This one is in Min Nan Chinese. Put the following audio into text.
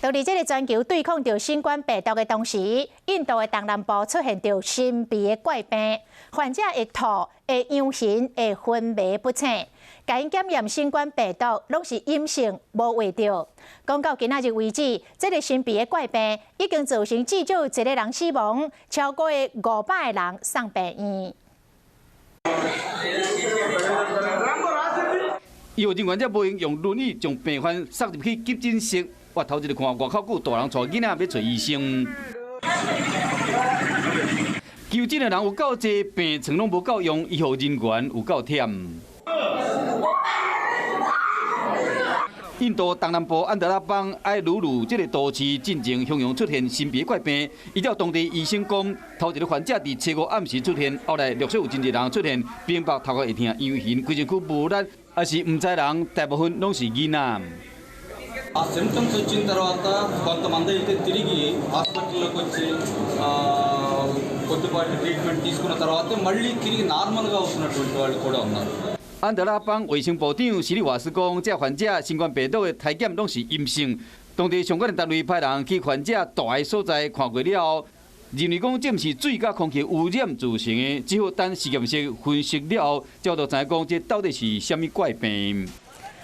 就佇這个全球對抗著新冠病毒的同時，印度的東南部出現著神秘的怪病，患者會吐、會陽眩、會昏迷不醒，共𪜶檢驗新冠病毒攏是陰性，無畫著。講到今仔日為止，這个神秘的怪病已經造成至少一個人死亡，超過500個人送病院。醫護人員才無閒用輪椅將病患送入去急診室。我頭一个看外口閣有大人帶囡仔欲揣醫生。求診的人有夠濟，病床攏無夠用，醫護人員有夠忝。印度東南部安德拉邦埃魯魯這个都市進前雄雄出現神秘怪病，依照當地醫生講，頭一个患者佇初五暗時出現，後來陸續有真濟人出現冰白頭殼會疼、陽眩、規身軀無力，也是毋知人，大部分攏是囡仔。ఆ సిమ్టమ్స్ వచ్చిన తర్వాత కొంతమంది అయితే తిరిగి హాస్పిటల్లోకి వచ్చి కొద్దిపాటి ట్రీట్మెంట్ తీసుకున్న తర్వాత మళ్ళీ తిరిగి నార్మల్గా వస్తున్నటువంటి వాళ్ళు కూడా ఉన్నారు. 安德拉邦衛生部長史里瓦斯講，這患者新冠病毒的篩檢攏是陰性，當地相關的單位派人去患者蹛的所在看過了後，認為講這毋是水佮空氣污染造成的，只好等實驗室分析了後，才有知影講這到底是啥物怪病。